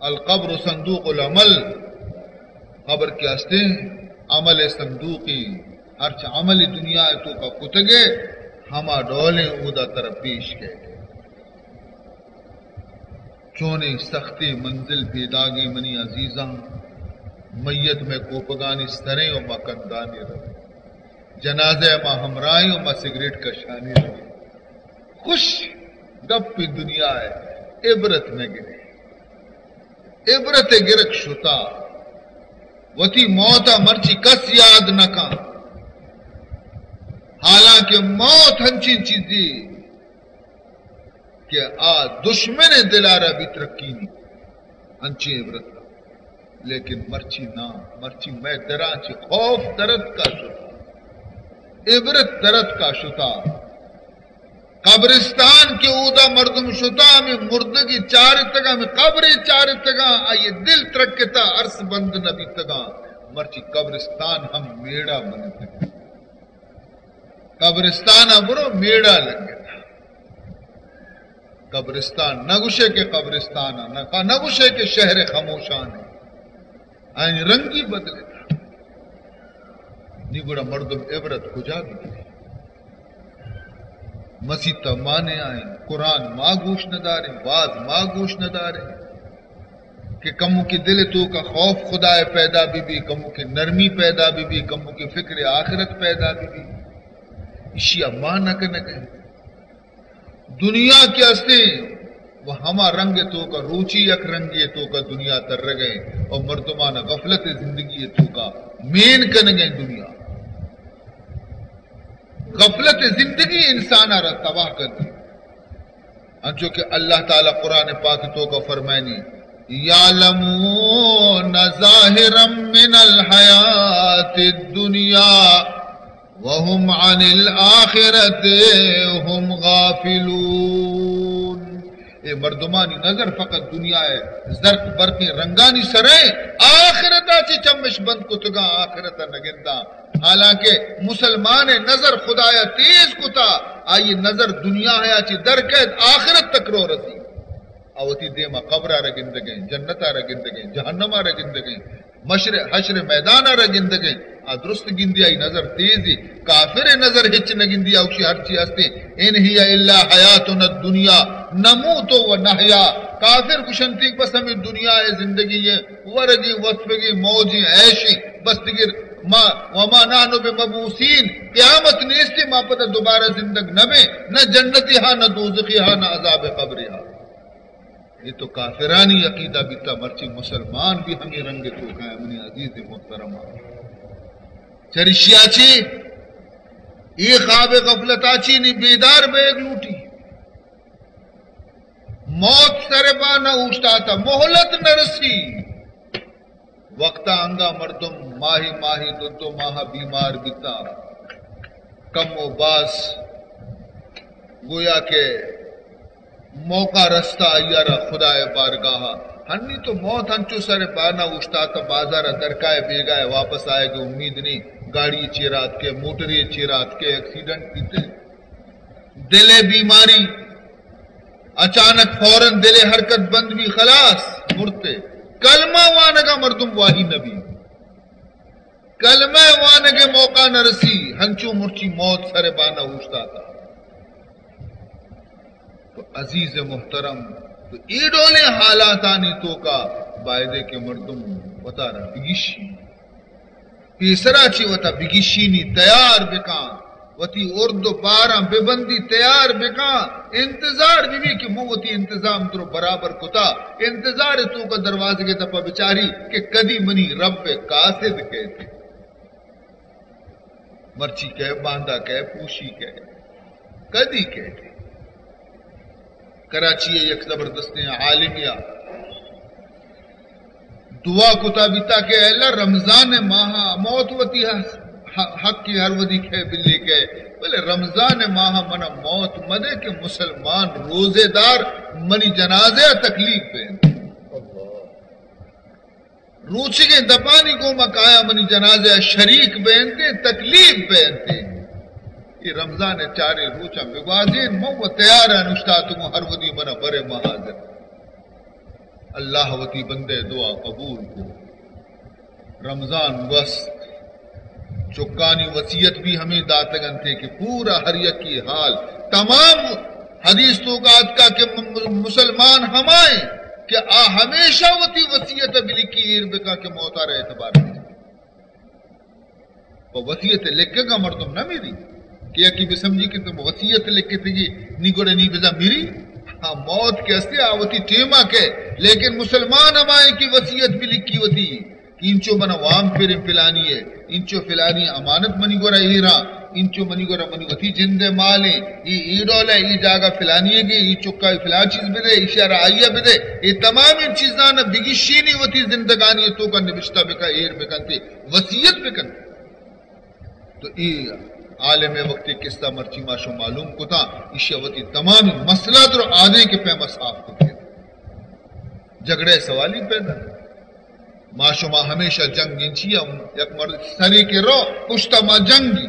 القبر صندوق العمل، قبر کہ استیں عمل ءِ صندوقے، ہرچ عمل دنیا ءِ توکا کتگے، ہما ڈولیں اودا ترا پیش کئیت۔ چونیں سختیں منزل پیداگیں منی عزیزاں، میت مئے کوپگانی سریں و ما کندانی رویں، جنازہ ءَ ما ہمراہیں و ما سگریٹ کشانی رویں۔ خوش گپیں دنیا ءَ عبرت نہ گریں۔ عبرت ءِ گرگ شتا۔ وتی موت ءَ مرچی کس یاد نہ کن۔ حالانکہ موت ہنچیں چیزے کہ آ دشمن ءِ دل ءَ را بھی ترکینی، انچیں عبرت۔ لیکن مرچی نہ، مرچی مئے دلاں چہ خوف درتکا شتا، عبرت درتکا شتا۔ قبرستان کہ اودا مردم شتا، ہمے مردگے چارتگا، ہمے قبرے چارتگا، آئی دل ترکتا، ارس بند نہ بیتگا، مرچی قبرستان ہم میڑا بنتگا۔ قبرستان ءَ برو، میڑا لگتا۔ قبرستان نہ گوشے کہ قبرستان ءَ، نہ، نہ گوشے کہ شہر خموشان ءَ۔ آئی رنگی بدلتا۔ نی گڑا مردم عبرت کجا گرے؟ مسیت ءَ ما نیائیں، قرآن ما گوش نہ داریں، واز ما گوش نہ داریں۔ کہ کموکے دل ءِ توکا خوف خدا ءِ پیدا بہ بی، کموکے نرمی پیدا بہ بی، کموکے فکر آخرت پیدا بہ بی۔ ایشی ءَ ما نہ کنگیں۔ دنیا کہ استیں، و ہما رنگ ءِ توکا، روچی یک رنگے ءِ توکا دنیا ترگیں، و مردمان غفلت ءِ زندگی ءِ توکا مین کنگیں دنیا۔ غفلت ءِ زندگی انسان ءَ را تباہ کنت۔ انچو کہ اللہ تعالی قرآن پاک ءِ توکا فرمائنی، یعلمون ظاہرا من الحیات الدنیا وهم عن الآخرة هم غافلون۔ اے مردمانی نظر فقط دنیا ءِ زرق برقیں رنگانی سریں، آخرت ءَ چہ چمش بند کتگاں، آخرت ءَ نگنداں۔ حالانکہ مسلمان ءِ نظر خدایا تیز کتا، آئی نظر دنیا ءَ چہ در کئیت، آخرت تک رو رسی۔ آ وتی دیما قبر ءَ را گندگیں، جنت ءَ را گندگیں، جہنم ءَ را گندگیں، مشر، حشر میدان ءَ را گندگیں۔ آ درست گندی، آئی نظر تیزی۔ کافر ءِ نظر ہچ نہ گندی، آ گوشی ہرچی ہستیں، ان هي الا حیاتنا الدنیا نموت و نحیا۔ کافر گوشنتی بس ہمے دنیا ءِ زندگی ءِ ورگیں، وسپگیں، موجیں، عیشیں، بس دگر ما، وما نحن بمبعوثین، قیامت نیستی، ما پدا دوبارہ زندگ نہ بیں، نہ جنتی ہا، نہ دوزخی ہا، نہ عذاب قبری ہا۔ اے تو کافرانی عقیدہ بیتا، مرچی مسلمان بھی ہمے رنگ توکا ایں، منی عزیز محترم۔ چریشیا چی اے خواب غفلتا چی نی بیدار بیگ لوٹی۔ موت سر با نہ اوشتاتا، مہلت نہ رسی۔ وقتا انگا مردم ماہی ماہی، دو دو ماہ بیمار بیتا، کم و باز گویا کہ موقع رستا آئی را خدائے بارگاہا۔ ہنی تو موت ہنچو سر با نہ اوشتاتا، بازار درکائے بیگائے، واپس آئے گے امید نہیں، گاڑی چیرات کے، موٹری چیرات کے، ایکسیڈنٹ بیتے۔ دل ءِ بیماری، اچانک فوراً دل ءِ حرکت بند بی، خلاص، مرتے۔ کلمہ وانگا مردم واہی نبی۔ کلمہ وانگ ءِ موقع نہ رسی، ہنچو مرچی موت سر با نہ اوشتاتا۔ تو عزیز محترم، تو اے ڈولیں حالاتانی توکا بایدے کہ مردم وتارا بگیشی۔ پیسرا چی وتا بگیشینی، تیار بکاں، وتی ارد و باراں ببندی، تیار بکاں، انتظار ببی کہ من وتی انتظام درو برابر کتا، انتظار توکا دروازگ دپا بچاری کہ کدی منی رب قاصد کئیت۔ مرچی کئے، باندا کئے، پوشی کئے، کدی کئے۔ کراچی ءِ یک زبردستیں عالمے ءَ دعا کتا بیتا کہ اے اللہ، رمضان ءِ ماہ ءَ موت وتی ح-، ح-، حق ءَ ہر ودی کئے بلے کئے، بلے رمضان ءِ ماہ ءَ منا موت مدے کہ مسلمان روزے دار منی جنازہ ءَ تکلیف بینت۔ روچگیں دپانی گوما کایا منی جنازہ ءَ شریک بینتیں، تکلیف بینتیں۔ اے رمضان ءِ چاریں روچاں بگوازین، من و تیار ءَ نشتاتگوں، ہر ودی منا برے من حاضر۔ اللہ وتی بندے دعا قبول کو۔ رمضان گوست، چکانی وصیت بھی ہمیں داتگ انتے کہ پورا ہر یکی حال، تمام حدیث تو کا اتکا کہ م-، مسلمان ہمائیں کہ آ ہمیشہ وتی وصیت بلکی ایر بکا کہ موتار اعتبار نہیں۔ پہ وصیت لکھگا مردم نہ میری کہ یکی بسمجھی کہ تم وصیت لکھتگی نی گڑا نی بزا میری۔ ہاں، موت کہ ہستی آ وتی ٹیما کہ، لیکن مسلمان ہمائیں کہ وصیت بلکی وتی کہ انچو منا وام پریں فلانی ہے، انچو فلانی امانت منی گورا ایرا، انچو منی گورا منی وتی جند مالیں، ای ای ڈول ہے، ای جاگہ فلانی ہے کہ ای چکا فلان چیز بدے، ای شہر آئیہ بدے، ای تمام ان چیزاں بگشینی وتی زندگانی تو کا نبشتہ بکا ایر بکنتے، وصیت بکنتے۔ تو ای عالم وقتی قصہ مرچی ما شو معلوم کتا، ایشی وتی تمام مسئلہ در آدھے کے پیما صاف کتے۔ جھگڑے سوالی پیدا۔ ما شما ہمیشہ جنگ انچی ہم یک مرد سری کے رو پشتا ما جنگی۔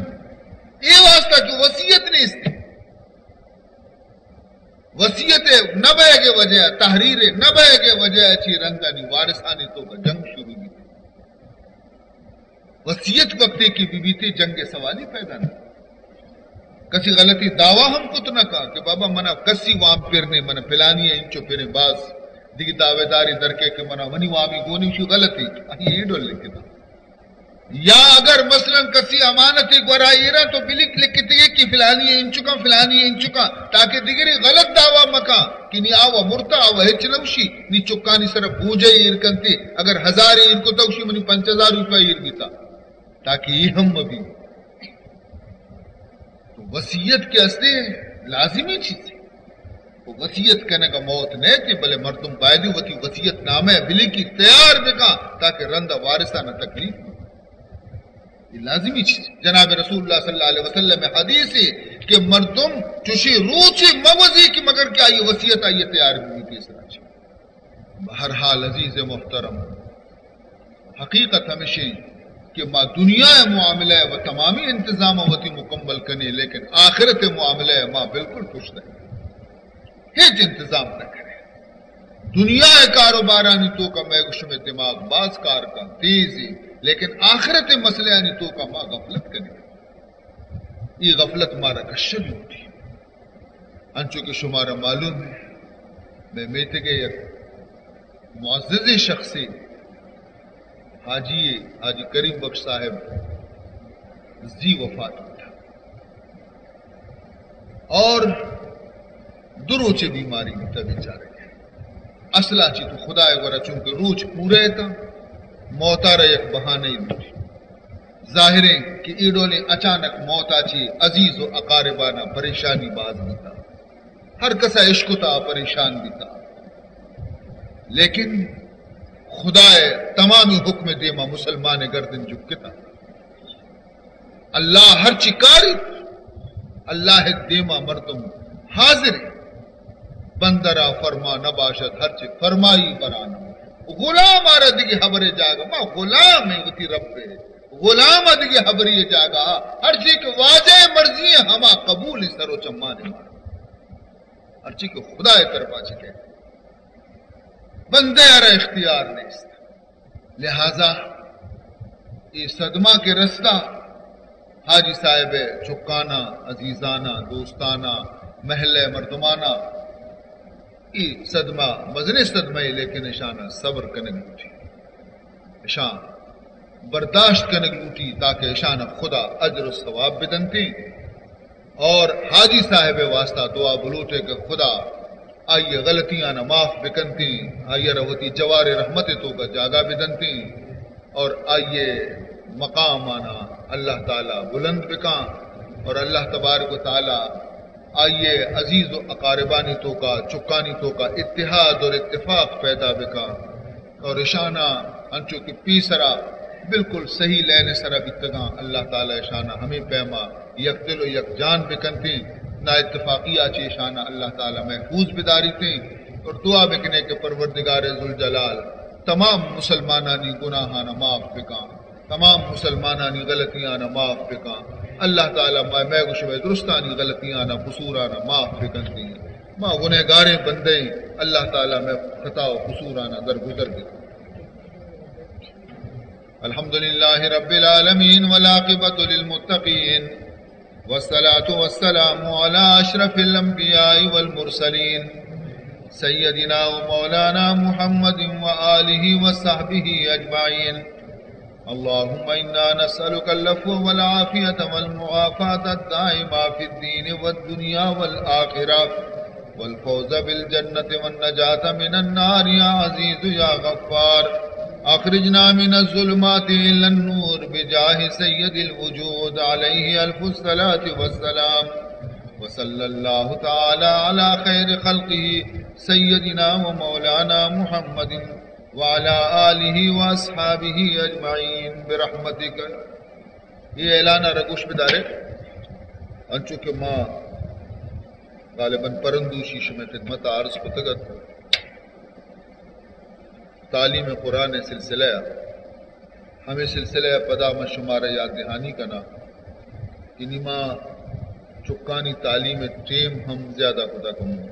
اے واسطہ کہ وصیت نیست۔ وصیت نہ بئیگے وجہ، تحریر نہ بئیگے وجہ چی رندانی وارثانی تو کا جنگ شروع بیتی۔ وصیت وقتی کی بی بیتی جنگ سوالی پیدا نہ۔ کسی غلطی دعویٰ ہم کت نہ کا کہ بابا منا کسی وام پر نے، منا پلانی ہے انچو پریں باز، دیگی دعوے داری درکے کہ منا منی وامی گونی شو غلطی، اہی یہ ڈول لکھتا۔ یا اگر مثلاً کسی امانت گورا ایرا تو بلک لکھتے کہ فلانی ہے انچکا، فلانی ہے انچکا، تاکہ دیگری غلط دعویٰ مکا کہ نی آوا مرتا، آوا ہچ نوشی، نی چکانی سر بوجھے ایر کنتے، اگر ہزار ایر کو تو شی منی پنچ ہزار روپے ایر بیتا۔ تاکہ یہ ہم مبی۔ تو وصیت کے ہستے لازمی چیز ہے۔ تو وصیت کنگا موت نہ تھی، بلے مردم بایدی وتی وصیت نامہ بلکی تیار بکا تاکہ رندا وارثانا تکلیف نہ۔ یہ لازمی چیز ہے۔ جناب رسول اللہ صلی اللہ علیہ وسلم حدیث ہے کہ مردم چوشی روچے موزی کہ مگر کہ آئی وصیت آئی تیار بھی پیش رہا۔ بہرحال عزیز محترم، حقیقت ہمیشی کہ ما دنیا معاملہ و تمامی انتظام وتی مکمل کنے، لیکن آخرت معاملہ ما بالکل پشت ہے، ہچ انتظام نہ کرے۔ دنیا کاروبارانی تو کا میں شمے دماغ باز کار کا تیز ہے، لیکن آخرت مسئلہ آنی تو کا ما غفلت کنے۔ یہ غفلت مارا کشل ہوتی۔ انچو کہ شمارا معلوم ہے، میں میتگے یک معزز شخصی حاجی، حاجی کریم بخش صاحب زی وفات ہوتا اور دو روچے بیماری بیتا بیچارے۔ اصلا چی تو خدا گورا چونکہ روچ پورے تا، موتارا یک بہانے لوٹی۔ ظاہریں کہ اے ڈولیں اچانک موتا چی عزیز و اقاربانا پریشانی باز بیتا۔ ہر کسا اشکتا پریشان بیتا۔ لیکن خدائے تمامی حکم دیما مسلمان گردن جھکتا۔ اللہ ہرچی کاری، اللہ دیما مردم حاضر۔ بندہ را فرما نباشد، ہرچی فرمائی برانہ۔ غلام آرا دگہ حبرے جاگہ، ما غلام ہیں وتی رب ہے۔ غلام دگہ حبری جاگہ، ہرچی کہ واجہ مرضی ہے ہما قبول سر و چمان مارا۔ ہرچی کہ خدا طرفا چکے بندے آرا اختیار نیست۔ لہذا اے صدمہ کہ رستہ حاجی صاحب چکانا، عزیزانا، دوستانا، محلہ مردمانا، اے صدمہ مزنیں صدمہ ہے، لیکن اشانا صبر کنگ لوٹی، اشان برداشت کنگ لوٹی تاکہ اشانا خدا اجر و ثواب بدنتے۔ اور حاجی صاحب واسطہ دعا بلوٹے کہ خدا آئی غلطیاں معاف بکنتے، آئی را وتی جوار رحمت تو کا جاگہ بدنتے اور آئی مقام آنا اللہ تعالی بلند بکاں اور اللہ تبارک و تعالی آئی عزیز و اقاربانی تو کا، چکانی تو کا اتحاد اور اتفاق پیدا بکاں۔ اور اشانا انچو کہ پیسرا بالکل صحیح لین سرا بیتگاں، اللہ تعالی اشانا ہمیں پیما یک دل و یک جان بکنتیں، نا اتفاقی آچے اشانا اللہ تعالی محفوظ بداریتیں۔ اور دعا بکنے کہ پروردگار ذوالجلال تمام مسلمانانی گناہانا معاف بکاں، تمام مسلمانانی غلطیانا معاف بکاں۔ اللہ تعالی مئے، مئے گو شمئے درستانی غلطیانا، قصورانا معاف بکنتیں۔ ما گنہگاریں بندے ایں، اللہ تعالی مئے خطا و قصورانا درگزر بکن۔ الحمد لله رب العالمين والعاقبة للمتقين والصلاة والسلام على أشرف الأنبياء والمرسلين سيدنا ومولانا محمد وآله وصحبه أجمعين. اللهم إنا نسألك العفو والعافية والمعافاة الدائمة في الدين والدنيا والآخرة والفوز بالجنة والنجاة من النار يا عزيز يا غفار. أخرجنا من الظلمات إلى النور بجاه سيد الوجود عليه ألف الصلاة والسلام. وصلى الله تعالى على خير خلقه سيدنا ومولانا محمد وعلى آله وأصحابه أجمعين برحمتك. اے اعلان ءَ را گوش بدارے، انچو کہ ما غالباً پرندوشی شمئے خدمت ءَ عرض کتگ ات، تعلیم قرآن ءِ سلسلہ ءَ، ہمے سلسلہ ءَ پدا من شمارا یاد دہانی کناں کہ نی ما چکانی تعلیم ءِ ٹیم ہم زیادہ کتا کمو۔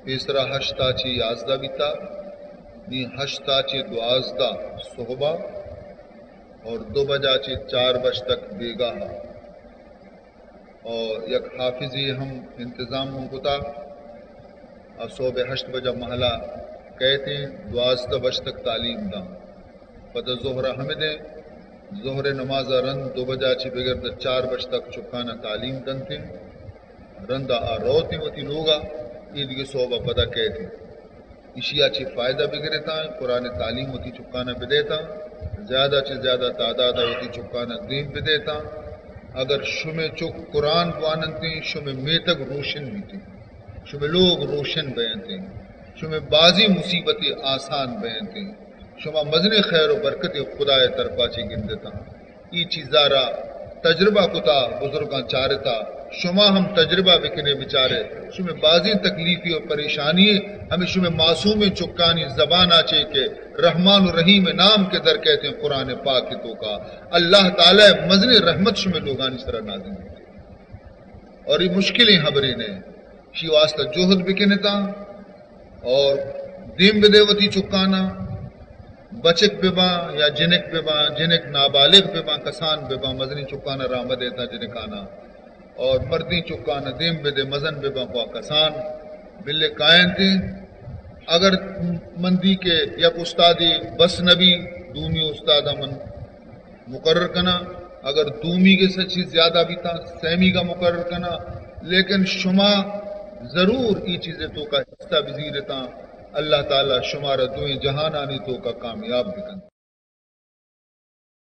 پیسرا ہشت ءَ چہ یازدہ بیتا، نی ہشت ءَ چہ دوازدہ صحبا اور دو بجا چہ چار بج تک بیگاہ ءَ۔ اور یک حافظے ہم انتظام من کتا، آ صحب ہشت بجا مہلا کئیت ایں، دوازدہ بج تک تعلیم داں۔ پدا ظہر ءَ ہمدیں، ظہر ءِ نماز ءَ رند دو بجا چہ بگر داں چار بج تک چکانا تعلیم دنت ایں۔ رندا آ روت ایں وتی لوگا، اے دگہ صحب ءَ پدا کئیت ایں۔ ایشی ءَ چہ فائدہ بگرتاں، قرآن ءِ تعلیم وتی چکانا بدیتاں، زیادہ چہ زیادہ تعداد ءَ وتی چکانا دیم بدیتاں۔ اگر شمئے چک قرآن بواننت ایں، شمئے میتگ روشن بیت ایں، شمئے لوگ روشن بینت ایں، شمئے بازیں مصیبتے آسان بینت ایں، شما مزنیں خیر و برکتے خدا ءِ طرفا چہ گندتاں۔ اے چیزا را تجربہ کتا، بزرگاں چارتا، شما ہم تجربہ بکنے بچارے۔ شمئے بازیں تکلیفی و پریشانی ہمے شمئے معصومیں چکانی زبانا چہ کہ رحمان و رحیم نام کہ در کئیت ایں قرآن پاک توکا، اللہ تعالی مزنیں رحمت شمئے لوگانی سرا نازل بیت۔ اور اے مشکلیں ہبرے نہ، شی واسطہ جہد بکنتاں۔ اور دیم بدے وتی چکانا، بچک بباں یا جنک بباں، جنک نابالغ بباں، کسان بباں، مزنیں چکانا راہ مدیتاں جنکانا، اور مردیں چکانا دیم بدے، مزن بباں خواہ کسان، بلے کاینت ایں۔ اگر مندی کہ یک استادے بس نبی، دومی استادا من مقرر کناں، اگر دومیگ ءَ چہ زیادہ بیتاں، سیمیگا مقرر کناں، لیکن شما ضرور اے چیز ءِ توکا حصہ بزیرتاں۔ اللہ تعالی شمارا دوئیں جہانانی توکا کامیاب بکنت۔